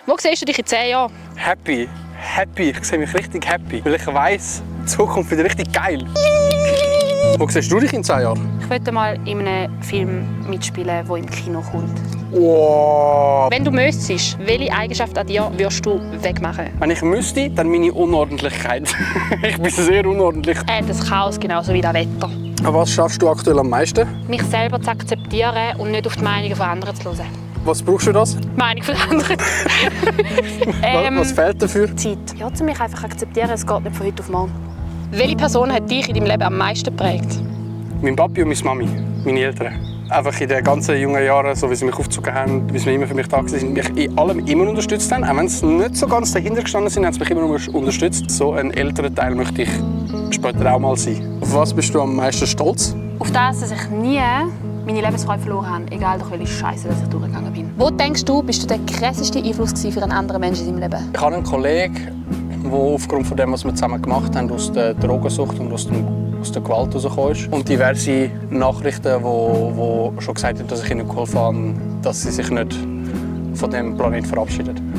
Wo siehst du dich in 10 Jahren? Happy. Ich sehe mich richtig happy, weil ich weiss, die Zukunft wird richtig geil. Wo siehst du dich in 10 Jahren? Ich möchte mal in einem Film mitspielen, der im Kino kommt. Wow. Wenn du müsstest, welche Eigenschaft an dir würdest du wegmachen? Wenn ich müsste, dann meine Unordentlichkeit. Ich bin sehr unordentlich. Das Chaos genauso wie das Wetter. An was schaffst du aktuell am meisten? Mich selber zu akzeptieren und nicht auf die Meinungen von anderen zu hören. Was brauchst du das? Die Meinung von anderen. Was fehlt dafür? Zeit. Ja, zu mich einfach akzeptieren, es geht nicht von heute auf morgen. Welche Person hat dich in deinem Leben am meisten geprägt? Mein Papi und meine Mami, meine Eltern. Einfach in den ganzen jungen Jahren, so wie sie mich aufgezogen haben, wie sie immer für mich da waren, mich in allem immer unterstützt haben. Auch wenn sie nicht so ganz dahinter gestanden sind, haben sie mich immer unterstützt. So ein älterer Teil möchte ich später auch mal sein. Auf was bist du am meisten stolz? Auf das, dass ich nie meine Lebensfreude verloren habe, egal durch welche Scheiße ich durchgegangen bin. Wo denkst du, bist du der krasseste Einfluss für einen anderen Menschen in deinem Leben? Ich habe einen Kollegen, der aufgrund von dem, was wir zusammen gemacht haben, aus der Drogensucht und aus der Gewalt rausgekommen ist. Und diverse Nachrichten, die schon gesagt haben, dass ich ihnen geholfen habe, dass sie sich nicht von dem Planeten verabschieden.